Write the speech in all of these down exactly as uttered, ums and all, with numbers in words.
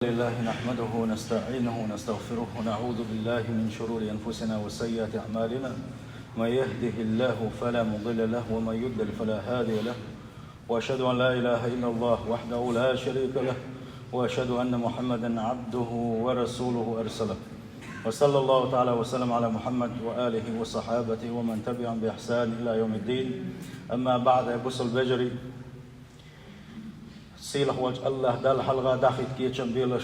لله نحمده ونستعينه ونستغفره ونعوذ بالله من شرور أنفسنا وسيئات أعمالنا. من يهده الله فلا مضل له ومن يضلل فلا هادي له. وأشهد أن لا إله إلا الله وحده لا شريك له. وأشهد أن محمدا عبده ورسوله أرسله. وصلى الله تعالى وسلم على محمد وآله وصحابته ومن تبعهم بإحسان إلى يوم الدين. أما بعد، أي бусалба вежарий, сийлахь волчу АллахӀ Далла хьалха дахийта кечам белаш.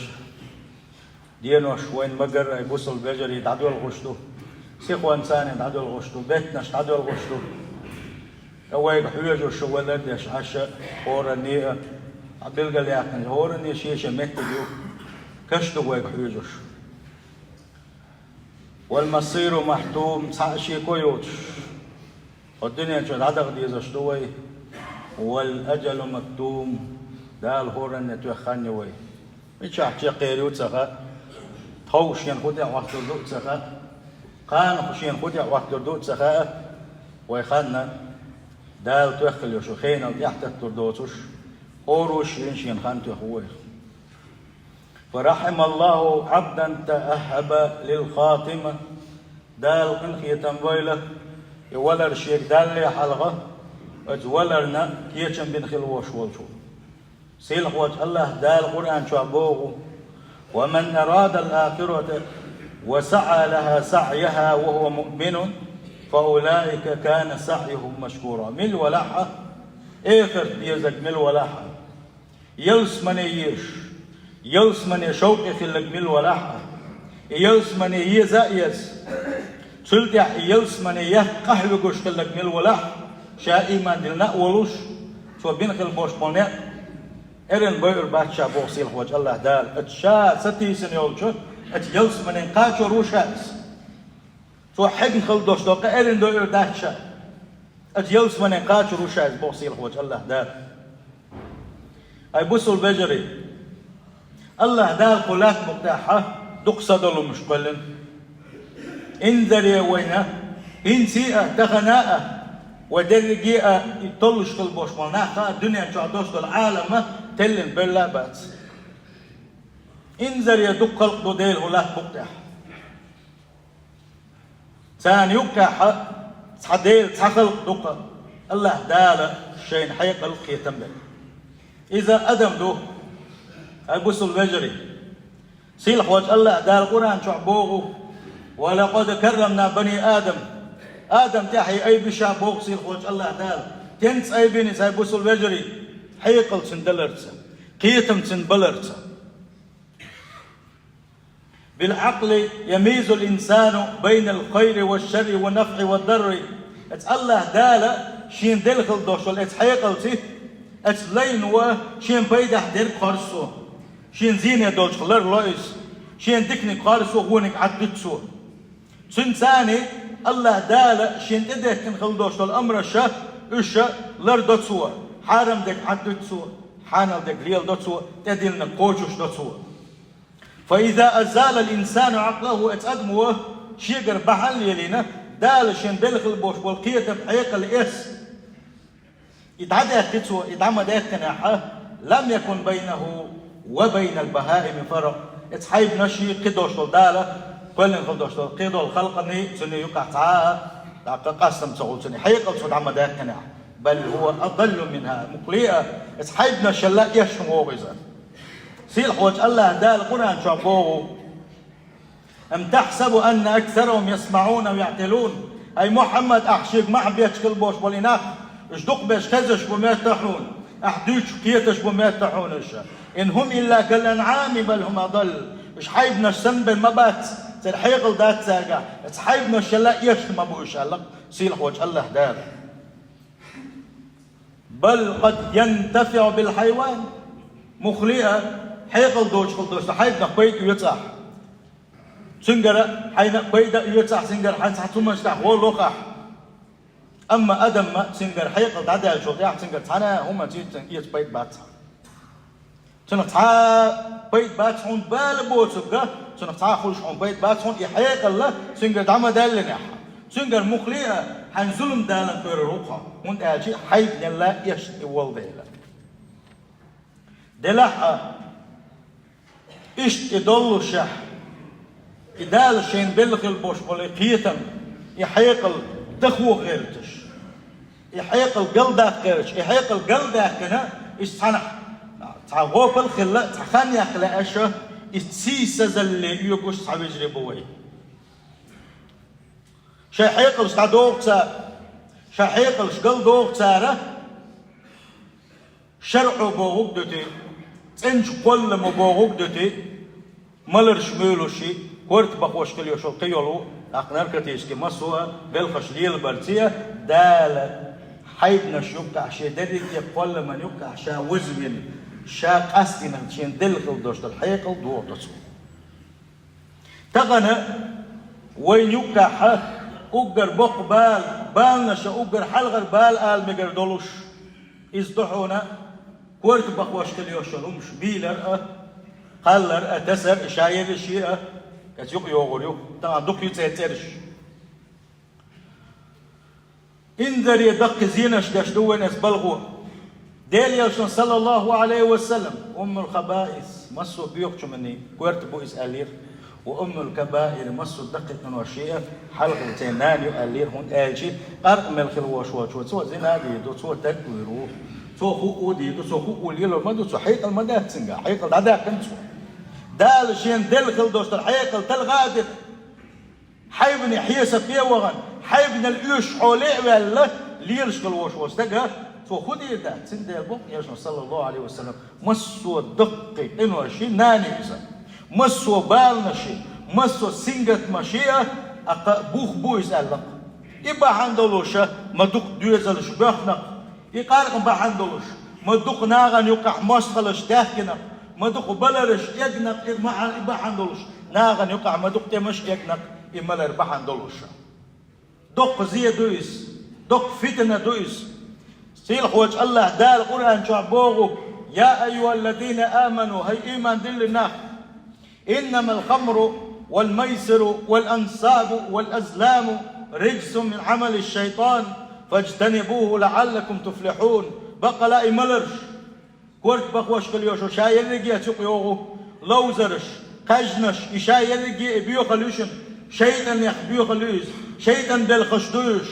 Денош вайн магар, ай бусалба вежарий, дӀадоьлхуш ду. Сихонца а дӀадоьлхуш ду, беттанаш дӀадоьлхуш ду. Ткъа вайга хьоьжуш шу валар деш Ӏаш а, хӀоранна а, Ӏа билгалъяьккхина хӀоранна шен-шен меттиг ю. Каш ду вайга хьоьжуш. والمصير محتوم, цхьа а шеко йоцуш, хӀокху дуьнен чу дӀадаха дезаш ду вай. والأجل مكتوم, Дала хӀоранна тоьхна хан ю вай. Мичахь чекхъер ю а ца хаьа, тхов шена хӀун тӀехь хӀоттур ду а ца хаьа, кхана шена хӀун тӀехь хӀоттур ду а ца хаьа, вай хан Дала тоьхна хилла ю, шу хенал тӀаьхьататтур доцуш, хӀора а шена-шена хан тоьхна ву вайх. فرحم الله عبدا تأهب للخاتمة. Дала къинхетам бойла, и валар шега далале хьалха, оцу валарна кечам бина хила волуш волчо. Сийлахь волчу АллахӀ Дала Къуръан чохь боху: ومن أراد الآخرة وسعى لها سعيها وهو مؤمن فأولئك كان سعيهم مشكورا. Мила валахь а, эхарт дезарг мила валахь а, ялсамане езаш, ялсамане шовкъе хилларг мила валахь а, и ялсамане еза а еза, цул тӀаьхьа и ялсамане яккха къахьоьгуш хилларг мила валахь а, ша ийман диллина а волуш, цо бина хила болуш болу некъ эрна бойур бац ша боху сийлахь волчу АллахӀ Дала. Оцу ша сатийсина йолчу оцу ялсаманин кхачор ву ша иза. Цо хьегна хила долуш долу къа эрна дойур дац ша. Оцу ялсаманин кхачор ву ша иза боху сийлахь волчу АллахӀ Дала. Ай бусалба вежарий, АллахӀ Дала кху лаьтта букъ тӀехь дукха садолумаш кхоьллина. Инзаре вайна, хӀинца а, тахана а, вай дерриге а и толлуш хила болуш болу нах а дуьнен чохь долуш долу Ӏалам а теллина белла а бац. Инзаре дукха халкъ ду Делан кху лаьтта букъ тӀехь. Царна юккъехь цхьа Дела, цхьа халкъ ду-кх, АллахӀ Дала шайна хьекъал а, кхетам а бина. Иза адам ду, ай бусалба вежарий. Сийлахь волчу АллахӀ Дала Къуръан чохь боху: ولقد كرمنا بني آدم. Адам тӀаьхье айбина ша боху сийлахь волчу АллахӀ Дала. ХӀинца айбина иза, ай бусалба вежарий, хьекъал цуьнан даларца, кхетам цуьнан баларца. بالعقل يميز الإنسان بين الخير والشر والنفع والضر. Эцу АллахӀ Дала шена делла хила долуш долу эцу хьекъалца, эцу лайно шена пайдехь дерг хоржу цо, шена зене долчух ларло иза, шена диканиг хоржу цо, вониг Ӏаддуьту цо. Цуьнца а АллахӀ Дала шена тӀедехкина хила долуш долу амраш, уьш лардо цо, хьарам дерг Ӏаддуьту цо, хьанал дерг леладо цо, тӀедиллинарг кхочушдо цо. فإذا أزال الإنسان عقله, эцу адамо шегара бахьана лелийна, Дала шена делла хила болуш болу кхетам, хьекъал эцна, и дӀадаьккхи цо, и дӀа ма даьккхинехь, لم يكن بينه وبين البهائم فرق. Эцу хьайбанашший, кхидолуш долу Дала кхоьллина хила долуш долу кхидолу халкъаний цуьнан юкъахь цхьа а, тӀаккха къастам ца хуьлу цуьнан, хьекъал цо дӀа ма даьккхинехь. بل هو أضل منها. Мукъале а, эцу хьайбанашшал а эшна вогӀу иза. Сийлахь волчу АллахӀ Дала Къуръан чохь боху: أم تحسب أن أكثرهم يسمعون أو يعقلون. Ай Мухьаммад, ахь шега ма бетташ хила болуш болу и нах, уьш дукхаберш хезаш бу моьтту хьуна, ахь дуьйцуш кхеташ бу моьтту хьуна уьш. إن هم إلا كالأنعام بل هم أضل. Уьш хьайбанаш санна бен ма бац, церан хьекъал дац цаьргахь, эцу хьайбанашшал а эшна ма бу уьш аьлла сийлахь волчу АллахӀ Дала. بل قد ينتفع بالحيوان. Муххале а, хьекъал доцуш хила долуш долу хьайбанах пайда оьцу ахь. Цуьнгара хьайна а пайда а оьцу ахь, цуьнгара хьайн цхьа цуманаш тӀехь гӀо лоху ахь. Амма адамна цуьнгара хьекъал дӀадаьллачул тӀаьхьа цуьнгара цхьана а хӀуманца цуьнга эца пайда бац хьан. Цунах цхьа а пайда бац хьуна бала боцург а, цунах цхьа а хуьлуш хьуна пайда бац хьуна и хьекъал а цуьнгара дӀа ма даьллинехь. Цуьнгара муххале а хьайн зулам даларна кхоьрур ву хьо, хӀунда аьлча хьайбанал а эшна и волу дела. Делахь а, Иштта и доллушехь, и Дала шайна белла хила болуш болу и кхетам, и хьекъал дахо гӀерташ, и хьекъал галдаккха гӀерташ, и хьекъал галдаьккхина, иза цхьанхьа, цхьа гӀопал а хилла, цхьа хан яккха лаьа аша, и сийсазалле оьгуш цхьа вежарий бу вай. Шайн хьекъалш дӀадоху цара, шайн хьекъалш галдоху цара, шарӀо бохург а дуьтий, цӀеначу кхолламо бохург а дуьтий, маларш муьйлуш и, корта бахош хила йолуш йолу кхин йолу, тӀаккха наркотический массо а белхаш лелабарца, Дала хьайбанаш юккъехь, шен дерриге а кхолламан юккъехь ша вазвина, ша къастийна, шен делла хила долуш долу хьекъал дохадо цо. Тахана вайна юккъехь уггар боккха бала, баланаша уггар хьалхара бала ала мегар долуш, иза ду хьуна корта бахош хила йолуш йолу хӀумаш, бийлар а, кхаллар а, тасар а, шаерриш а, аса юкъа йогӀур ю, тахана дукха ю церан цӀераш. Инзаре даккхий зенаш деш ду вайн аса балхо. Делан Элчано, саллаллаху Ӏалайхи ва саллам, уммул хабаис, массо а боьхачу миний корта бу иза аьллера. Ва уммул кабаир, массо а даккхий къинош а, хьалхара церан нана ю аьллера, хӀунда аьлча къаркъа мел хила волуш волчо, цо зина а дийр ду, цо таг а вуьйр ву, цо хуу а дийр ду, цо хуу лелор ма ду, цо хьекъал ма дац цуьнгахь, хьекъал дӀадаьккхина цо. Дала шена делла хила долуш долу хьекъал талха а дира. Хьайбане хьесапе а вахана, хьайбанал оьшуш хьоле а ваьлла, лелаш хила волуш волу стага, цо хӀун дийр дац? Цундела боху Элчано, саллаллаху Ӏалайхи ва саллам, массо а даккхий къинош а нана ю иза. Массо а баланаш а, массо а сингаттамаш а, а кхаъ бух бу иза аьлла-кх. И бахьана долуша ма дукха доьзалш боьхна-кх. И къаркъа бахьана долуш, ма дукха нахана юккъехь мостагӀалш даьхкина-кх, ма дукха баларш эгна-кх, и бахьана, и бахьана долуш, нахана юккъехь ма дукха тӀемаш эгна-кх, и малар бахьана долуша. Доккха зе ду иза, доккха фитна ду иза. Сийлахьволчу АллахӀ Дала Къуръан чохь боху: «Я айюхаллазина аману», хӀай ийман диллина нах! «إنما الخمر والميسر والأنصاب والأزلام رجس من عمل الشيطان فاجتنبوه لعلكم تفلحون». Баккъала и маларш, корта бахош хила йолуш йолу, ша ерриге а цу юкъа йогӀу, ловзарш, кхаьжнаш, и ша ерриге а боьхалла ю шуна, шайтӀанех боьхалла ю иза, шайтӀан белхаш ду уьш.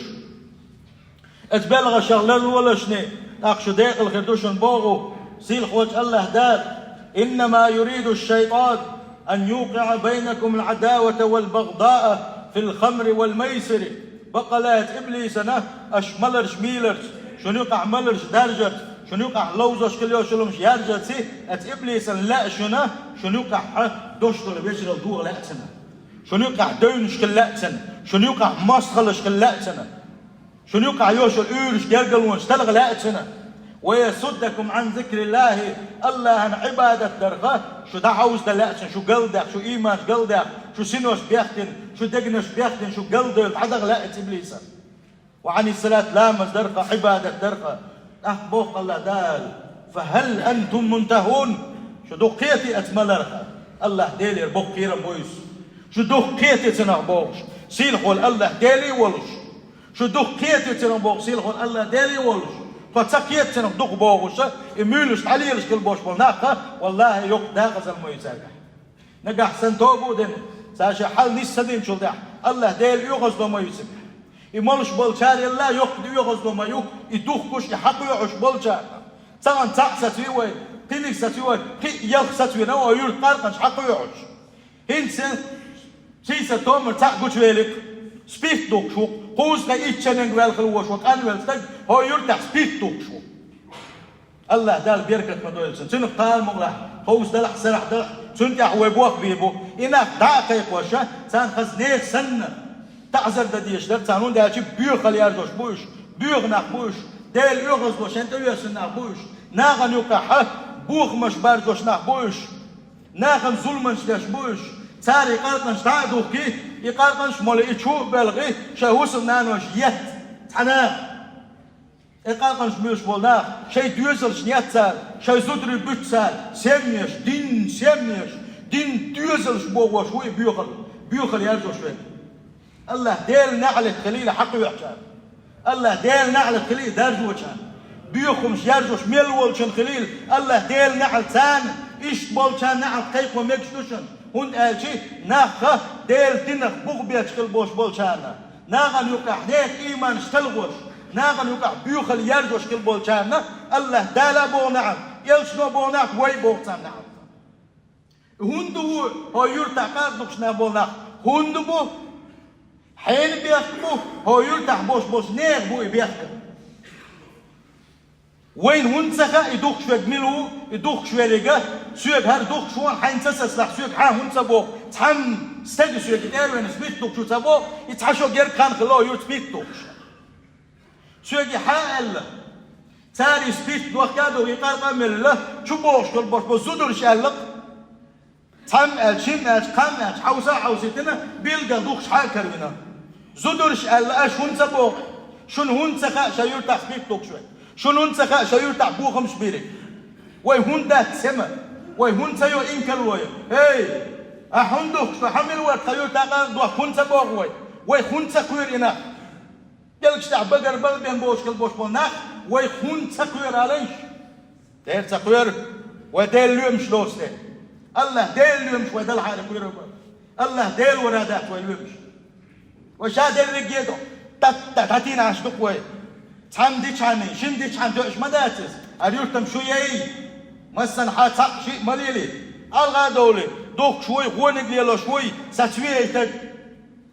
Аса белхашах ларлолашне, тӀаккха шу декъала хир ду шуна боху сийлахьволчу АллахӀ Дала: «إنما يريد الشيطان أن يوقع بينكم العداوة والبغضاء في الخمر والميسر». Баккъала аса иблисана аша маларш мийларца, шуна юкъахь маларш даржарца, шуна юкъахь ловзош хила йолуш йолу хӀумаш яржарца, аса иблисана лаьа шуна, шуна юкъахь дош долу вежаралла доха лаьа цунна, шуна юкъахь девнаш хила лаьа цунна, шуна юкъахь мостагӀалш хила лаьа цунна. Шуна юкъахь йолуш йолу уьйраш, гергарлонаш талха лаьа цунна. «ويصدكم عن ذكر الله», АллахӀан Ӏибадат дарха шу дӀахьовзадан лаьа цунна, шу галдаьхна, шу ийманаш галдаьхна, шу синош бехкина, шу дегнаш бехкина, шу галдевлла дӀадаха лаьа аса иблиса. «وعن الصلاة», ламаз дарха, Ӏибадат дарха. ТӀаккха боху АллахӀ Дала: «فهل أنتم منتهون». Шу дукха кхетий аса маларх? АллахӀ Делера боккха кхерам бу иза. Шу дукха кхетий цунах бохуш, сийлахьволу АллахӀ Деле а волуш. Шу дукха кхетий цунах боху сийлахьволу АллахӀ Деле а волуш, тхо ца кхета цунах дукха бохуша, и муьйлуш дӀалелаш хила болуш болу нах, валлахӀи, йоккха декъазалла ма ю цаьргахь. Нагахь санна тоба а дина, цара шайн хьал нисса ца динчул тӀаьхьа, АллахӀ Дела оьгӀаздо ма ю цигахь. И молуш болчарелла йоккха оьгӀаздо ма ю, и духкуш, и хьакхоьхьуш болчарна. Цхьана цхьаъ сацве вай, кхиниг сацве вай, кхин а ялх сацвина вай юьртан къаркъанаш хьакхоьхьуш. ХӀинца сийсара томар цхьаъ гучувелира, спирт духкуш ву, кхузткъе итт шерниг ваьлла хила волуш ву къанвелла стаг, хӀокху юьртахь спирт духкуш ву. АллахӀ Дала беркат ма дойла цунна. Цуьнан кхана мукъалахь, ховса далахь, сарахь далахь, цунна тӀехь вай бохбийр бу. И нах дӀа а кхайкхоша, царна хаза нехан санна, таӀзар дан дезаш дара царна, хӀунда аьлча боьхалла яржош бу уьш, боьха нах бу уьш, Дела оьгӀаздо шайн тӀевоьссина нах бу уьш, нахана юккъехь бохамаш баржош нах бу уьш. Нахана зуламаш деш бу уьш. Цара и къаркъанаш дӀа а духкий, и къаркъанаш молий, и чу а белхий, шайн хӀусамнанош етта цхьа наха. И къаркъанаш муьйлуш болу нах, шайн доьзалш нетта цара, шайн зударий буьту цара, семьяш, дин семьяш, дин доьзалш бохош ву и боьхалла, боьхалла яржош верг. АллахӀ Делан наӀалат хилийла хьакхоьхьучарна. АллахӀ Делан наӀалат хилийла даржочарна. Боьхамаш яржош мел волчун хилийла, АллахӀ Делан наӀалат царна, Иштта болчарна неӀалт кхайкхо мегаш ду шуна, хӀунда аьлча нах Делан динах бух бетташ хила болуш болчарна, нахана юкъахь нехан ийманаш талхош, нахана юкъахь боьхалла яржош хила болчарна АллахӀ Дала а боху неӀалт, элчано а боху неӀалт, вай а боху царна неӀалт. ХӀунда ву хӀокху юьртахь къаркъа духкуш нах болу нах? ХӀунда бу? Хьенан бехк бу? ХӀокху юьртахь болуш болчу нехан бу и бехк. Вайна хӀунда ца хаьа и духкуш верг мила ву, и духкуш верг а, соьга хӀара духкуш ву, хьайна ца сацалахь, соьга хьан хӀунда ца боху, цхьанна стага соьга и тӀе а веана спирт духкуш ву ца боху, и цхьа шо герга хан хилла хӀокху юьрта спирт духкуш. Соьга и хьан аьлла? Цара и спирт дохка а доху, и къаркъа а мелла, чу бохуш долу болуш бо зударша аьлла-кх. Цхьамма аьлча, шинна аьлча, кханна аьлча, хьовса а хьовсийтина, билггал духкуш хьа а каравина. Зударша аьлла, аша хӀунда ца боху? Шуна хӀунда ца хаьа шайн юьртахь спирт духкуш верг? Шуна хӀунда ца хаьа шайн юьртахь бохамаш бийриг? Вай хӀунда дац сема? Вай хӀунда ца йо инкарло? Эй, ахьа хӀунда духкуш ду? Хьан мила вара тхан юьртахь къаркъа дохку хӀунда ца боху вай? Вай хӀунда ца кхоьру и нах? Белгаш тӀехь багара бала бен боцуш хила болуш болу нах вай хӀунда ца кхоьру аланаш? Дера ца кхоьру, вай Делан лоьмаш доцу тӀе. АллахӀ Делан лоьмаш вай далахьара кхоьру бара. АллахӀ Дела вара дац вай лоьмаш. Вай ша дерриге а до, тӀатта дӀатийна Ӏаш ду-кх вай. Цхьанна дичхьана, шина дичхьана тоьаш ма дац иза. ХӀара юьртам шу яй. Массанхьа цхьаъ шиъ ма лели. Алгъа а довли, духкуш вуй, гӀониг лелош вуй, сацве ай стаг.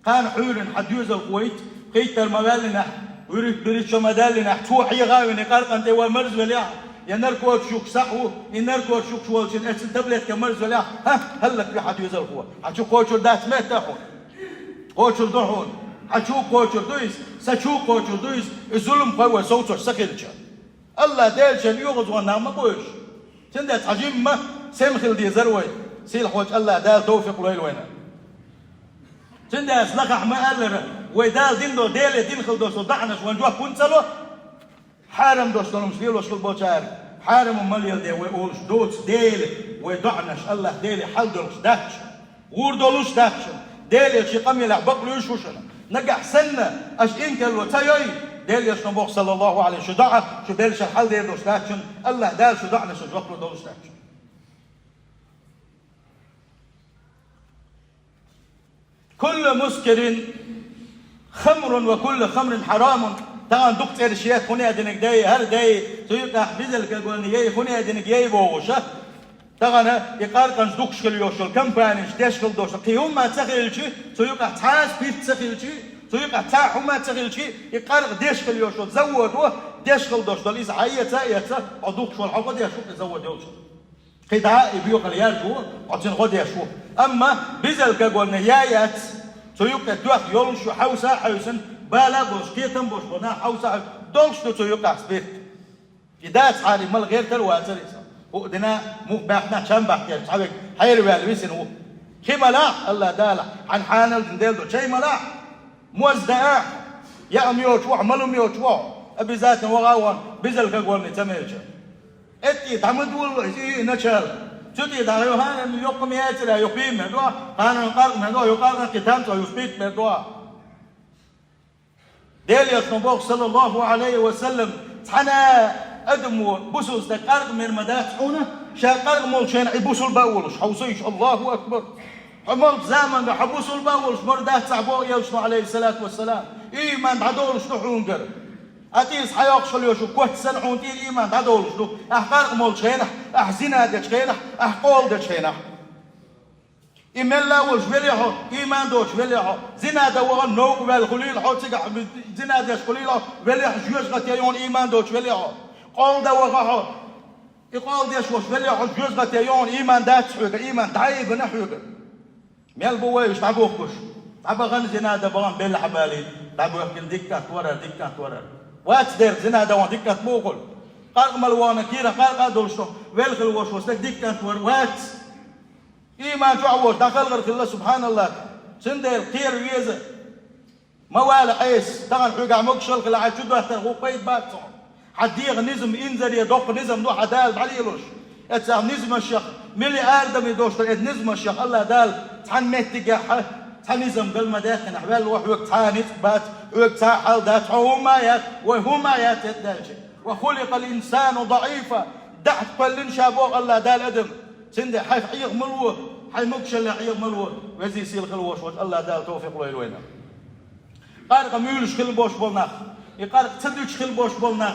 Кхана хьуьйрана хьан доьзалхо вайта, кхийттар ма ваьллинехь, вуьрхӀитта-бирхӀитта шо ма даьллинехь, цо хьеха а вина, и къаркъана тӀе ван марзвелехь, я наркотикаш юккуш схьа а ву, и наркотикаш юккуш волчун эцна таблетка марзвелехь, хӀа, хӀаллакве хьан доьзалхо. Хьан чу кхочур дац метта хьуна? Кхочур ду хьуна. Хьан чу кхочур ду иза, сан чу кхочур ду иза, и зуламхой вай совцош ца хилча. АллахӀ Дела шен оьгӀазгӀанна ма бу уьш. Цундела цхьа жимма сема хила дезара вай. Сийлахьчу АллахӀ Дала товфикъ лойла вайна. Цундела лахахь ма-аллара, вай Дала дина долу, Деле дина хила долу со доӀанаш вайна жоп хӀунда ца ло? Хьарам долуш долу хӀуманаш лелош хила болчара, хьарам ма леладе вай олуш доцу дела, вай доӀанаш АллахӀ Деле хьал долуш дац шуна, гӀур долуш дац шуна. Деле шен къамелехь бакълуьйш ву шуна. Нагахь санна аша инкарло ца йой, Деле шуна боху, саллаллаху Ӏалайхи, шу доӀа, шу белшар хьал дер долуш дац шуна, АллахӀ Дала шу доӀанашна жоп лур долуш дац шуна. Куллу мускирин хамрун ва куллу хамрин хьарамун. Тахана дукха цӀераш еш хуьне диниг дай, хӀара дай, цу юкъахь бизалкагонна яй хуьне диниг яй бохуша. Тахана и къаркъанаш дукхаш хила йолуш йолу компанеш деш хила долуш, кхин хӀумма ца хилчи, цу юкъахь цхьа а спирт ца хилчи, цу юкъахь цхьа а хӀумма ца хилчи, и къаркъа деш хила йолуш йолу заводо деш хила долуш долу, иза хьан эца а эца, хьо дукхаш волу хьо гӀо деш ву и завод йолчу. Кхин дӀа а и боьхалла яржо, хьо цуьнан гӀо деш ву. Амма бизалкагонна яй яц, цу юкъе тоьхна йолуш ю хьовса а хьаьвсина, бала а болуш, кхетам а болуш бу нах хьовса а хьаьвсина, долуш ду цу юкъахь спирт. И дацахьара и мала гӀертар а вацара иза. ХӀуъа дина мух баьхна чам бахкера цхьа верг хьераваьлла висина ву. Кхин малахь, АллахӀ Дала, хьан хьанал дина Дела ду, чай малахь, мозда а, яа-м йоцуш ву хьо, мала-м йоцуш ву хьо, обязательно ваха а ван, бизалкагонна ца мелча. Эттий дӀа ма долало иза и начало. Цу тӀе дӀа йо хьанан йоккха ма яцара, йо кхин мер ду, хьанан къаркъа мер ду, йо къаркъа кхин танцо, йо спирт мер ду. Делан Элчано боху, саллаллаху Ӏалайхи ва саллам, цхьана адамо бусулба стаг къаркъа мер ма дац хьуна, ша къаркъа молчу хенахь и бусулба а волуш, хьовсийша, Аллаху акбар. Хьо молчу заманга хьо бусулба а волуш мара дац ахь боху Элчано, Ӏалайхиссалату вассалам. Ийман дӀадолуш ду хьунгара. Ахь тӀера схьайоккхуш хила йолуш йолу коч санна хьуна тӀера ийман дӀадолуш ду. Ахь къаркъа молчу хенахь, ахь зина дечу хенахь, ахь къола дечу хенахь. И мелла а волуш велахь хьо, ийман доцуш велахь хьо, зина дан вахана новкъа ваьлла хуьлийла хьо, цигахь зина деш хуьлийла хьо, велахь жоьжахате йогӀун ийман доцуш велахь хьо. Къола дан ваха хьо, и къола деш волуш велахь хьо, жоьжахате йогӀун ийман дац хьоьга, ийман дӀаайбина хьоьга. Мел бу вай уьш дӀабухкуш? ДӀабахана зина дан бахана белла хьабалийна, дӀабоьхкина дика кӀант варара, дика кӀант варара. Вац дерг зина дан ван дика кӀант мухула. Къаркъа мала вахана кийра къаркъа а долуш ду, велла хила волуш волу стаг дика кӀант вара, вац. Ийман чохь а воцуш, дӀахалгӀар хилла, субхьаналлах. Цундела кхера веза. Ма вала Ӏеса, тахана хьоьгахь могушалла хилла, хьан чу доьттарх ву пайда бац цунах. Хьан дегӀан низам инзаре доккха низам ду хьан Дала дӀалелош. Эццахь низамашех, миллиардами долуш ду эцу низамашех, АллахӀ Дала цхьана меттигехь, цхьа низам гал ма даьккхинехь, ваьлла ву хьоьга цхьа а ницкъ бац, хьоьга цхьа а хьал дац, хьо хӀумма а яц, хьо хӀумма а яц эццахь даьлча. Ва хуликъал инсану даӀифа, дахьат кхоьллина ша боху АллахӀ Дала адам. Цундела хьайх Ӏеха ма ло, хьай могашаллех Ӏеха ма ло, веза-сийлахь хила волаш волча АллахӀа Дала товфикъ лойла вайна. Къаркъа муьйлуш хила болаш бола нах, и къаркъа ца дуьтуш хила болаш бола нах,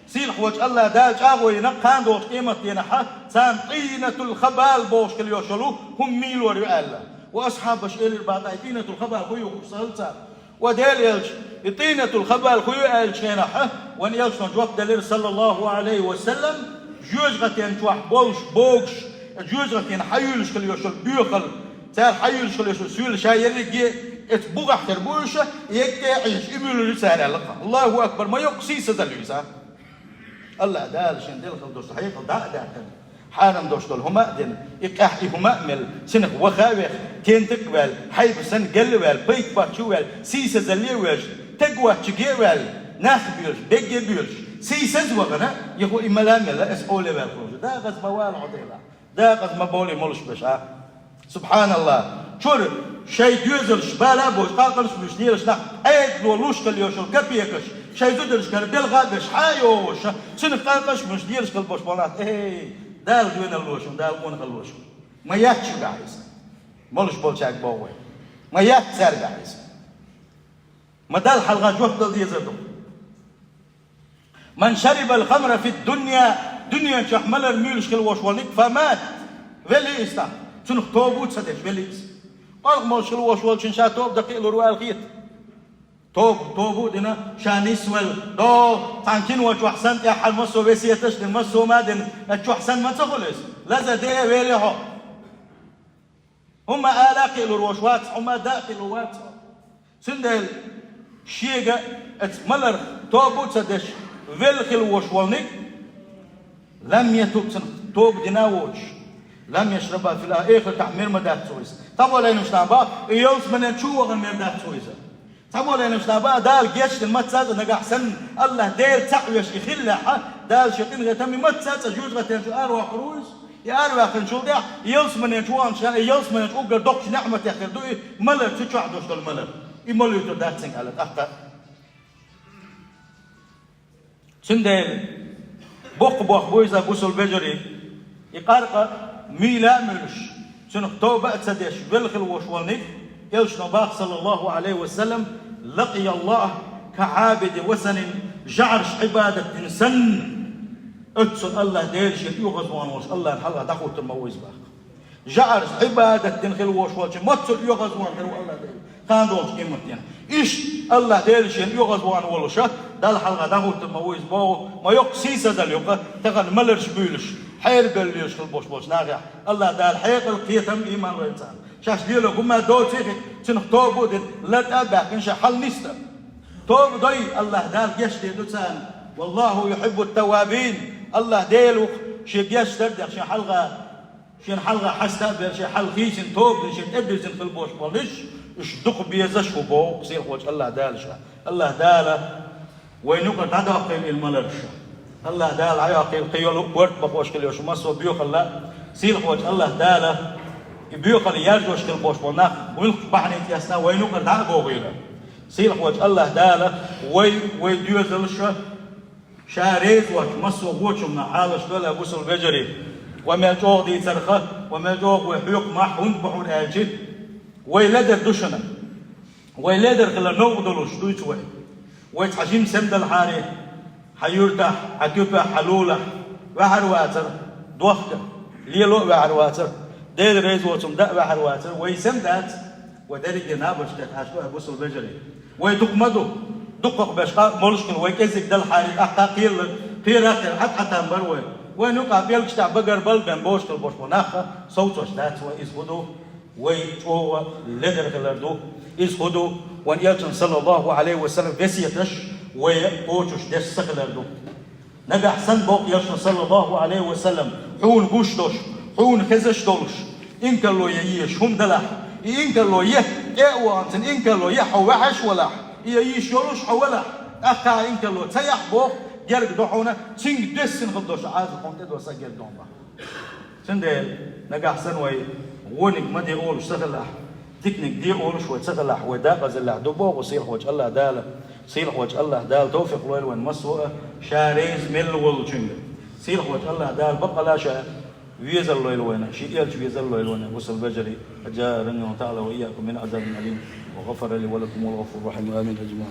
сийлахь волча АллахӀа Дала чӀагӀо йина кхана долча къематденахьа, царна тӀийнатул-хабал бохаш хила йолаш йола хӀума мийлор ю аьлла. Ва асхьабаш элира бакъахьа, тӀийнатул-хабал хӀу ю хууш ца хилла царна. Ва Делан Элча, и тӀийнатул-хабал хӀу ю аьлча хенахьа, вайна Элчано жоп делира, саллаллахӀу Ӏалайхи ва саллам, жоьжахатен чохь болаш, богаш, жоьжахатен хьаюьйлуш хила йолаш йола боьхал, цара хьаюьйлуш хила йолаш йола соьла ша ерриге а эца бухахь тера бу уьш, егге а Ӏийша, и муьйлур ю цара аьлла-кх. АллахӀу акбар, ма йоккха сийсазалла ю иза. АллахӀа Дала шен делхал долча хьекъал дӀа а даьккхина, хьарам долаш дола хӀума а дина, и къаьхьа и хӀума а мелла, цунах ваха а веха, тентак а ваьлла, хьайба санна гел а ваьлла, пайда боацачу а ваьлла, сийсазалле а ваьлла, таг воацачуге а ваьлла, нах а боьлуш, бегге а боьлуш, сийсаз а вахана, юха и мала а мелла, аса къовле ваьлла хӀума ю. ДӀакъаза ма вала хьо Делахь. ДӀакъаза ма бовла молуш беш, а? СубхьаналлахӀ! Чура шайн доьзалш бала а боцуш, къаркъанаш а буьйцуш лелаш нах, Ӏедало луш хила йолаш йола капекаш шайн зударшкара белха а беш, хьа а йогӀуш, цунах къаркъанаш а буьйцуш лелаш хила болаш бола нах, эй, Дала доьналла ло шуна, Дала къонахалла ло шуна. Ма яц шуьгахь иза. Молуш болчаьрга боху вай. Ма яц цаьргахь иза. Ма Далла хьалха жоп дала дезар ду. «Ман шарибал хамра фид-дунья», дуьнен чохь малар муьйлуш хила волаш волниг, «фамат», велли иза тӀаккха, цунах тоба а ца деш, велли иза. Къоргъа молуш хила волаш волчун ша тоба дан кхиалур ву аьлла хета. Тоба, тоба а дина, ша нисвелла, до, цхьана кино чохь санна тӀехь хьан массо а весеташ а дина, массо а ма а дина, оцу чохь санна ма ца хуьлу иза. Лазар де а велли хьо. ХӀумма ала а кхиалур волуш вац, хӀумма дан а кхиалур вац. Цундела шега оцу маларх тоба а ца деш, велла хила волаш волниг, лам ятуб, цунах тоба дина а воцуш, лам яшрабха фил а-, эхартахь мер ма дац цо иза. Цхьаболу Ӏеламнаха боху, и ялсаманен чу а вахана мер дац цо иза. Цхьаболу Ӏеламнаха боху, Дала гечдина массо а цӀа нагахь санна, АллахӀ Дела цхьаъ веш и хиллехь, Дала шен къинхетам бина массо а цӀа жоьжахатен чу араваккхур ву иза. И араваьккхинчул тӀаьхьа ялсаманен чу ваханчу хенахь, и ялсаманен чу уггар доккхачу неӀматех хир ду и, малар цу чохь долуш долу малар. И малуьйтур дац цуьнга аьлла тӀаккха. Цундела боккха бохам бу иза, бусалба вежарий, и къаркъа мийла а муьйлуш, цунах тоба а ца деш, велла хила волуш волниг, Элчано боху, саллаллаху Ӏалайхи ва саллам, «Лакъия АллахӀа каӀабиди васанин», жӀараш Ӏибадат дина санна, оццул АллахӀ Дела шена оьгӀазвахана волуш, АллахӀна хьалха дӀахӀуттур ма ву иза боху. ЖӀараш Ӏибадат дина хила волуш волчун моццул оьгӀазвахана хир ву АллахӀ Дела кхана долчу къематдийнахь. Иштта АллахӀ Дела шена оьгӀазвахана волуша, Далла хьалха дӀахӀуттур ма ву иза боху, ма йоккха сийсазалла ю-кх, тахана маларш буьйлуш, хьерабелла лелаш хила болуш болчу нахехь. АллахӀ Дала хьекъал, кхетам, ийман лойла царна. Шаьш лело хӀума доций хи, цунах тоба а дина, лата а баьккхина, ша хьал нисдан. Тоба дой, АллахӀ Дала гечдийр ду царна. «ВаллахӀу юхьиббут-таввабин». АллахӀ Дела ву-кх, шен гечдар а деш, шен хьалха, шен хьалха хьаста а бер, шен хьал хийцина, тоба дина, шен тӀебирзина хила болуш болу уьш, уьш дукха безаш а ву боху сийлахь волчу АллахӀ Дала ша. АллахӀ Дала вайна юкъара дӀадоккхийла и маларш. АллахӀ Дала дӀайоккхийла кхин йолу а, корта бакъош хила йолуш массо а боьхалла. Сийлахь волчу АллахӀ Дала и боьхалла яржош хила болуш болу нах, муьлххачу бахьаний тӀе эцна вайна юкъара дӀа а бохийла. Сийлахь волчу АллахӀ Дала вай, вай доьзалш а, ша реза воцчу массо а гочамна хьалаш дойла, бусалба вежарий. Вай мел чӀогӀа дийцарх, вай мел чӀогӀа вай хьоькху мах хӀунда бу хьуна аьлча, вай ледар ду шуна. Вай ледар хилар новкъа долуш дуьйцу вай. Вай цхьа жима сема далахьара, хьан юьртахь, хьан туьпехь, хьан лулахь, ваьхьар вацара, дохка, лело а ваьхьар вацара, Дела реза воцург дан а ваьхьар вацара, вай сема дац, вай дерриге набарш тӀе тхьаьш ду, хьан бусалба вежарий. Вай дукха ма ду, дукхах беш къа а молуш хилла, вай кӀеззиг далахьара, тӀаккха кхерла, кхера а кхера, хьат хьатам бара вай. Вайна юкъахь белгаш тӀехь багарбалла бен бохуш хила болуш болу нах а совцош дац вай, иза хӀун ду? Вай чӀогӀа ледар хилар ду. Иза хӀун ду? Вайн Элчан, саллаллаху Ӏалайхи ва саллам, весеташ вай кхочуш деш ца хилар ду. Нагахь санна боху Элчан, саллаллаху Ӏалайхи ва саллам, хьуна гуш долуш, хьуна хезаш долуш, инкарло ян езаш хӀума далахь, и инкарло е, тӀе а вахана цунна инкарло е хьо ваьхьаш а валахь, и ян йиш йолуш хьо валахь, тӀаккха инкарло ца яхь боху, герга ду хьуна, цуьнга доьссина хила долуш Ӏазап хьуна тӀедоссу герга ду хьуна боху. Цундела нагахь санна вай вониг ма де олуш ца хилахь, диканиг де олуш вай ца хилахь, вай дакъазаллехь ду боху сийлахь волчу АллахӀ Дала. Сийлахь волчу АллахӀ Дала товфикъ лойла вайн массо а ша реза мел волчуьнга. Сийлахь волчу АллахӀ Дала бакъала ша ويزل لويل وينا، شيء يلش ويزل لويل وينا، غسل بجري، أجارني الله تعالى وإياكم من عذاب أليم، وغفر لي ولكم والغفور الرحيم، آمين أجمعين.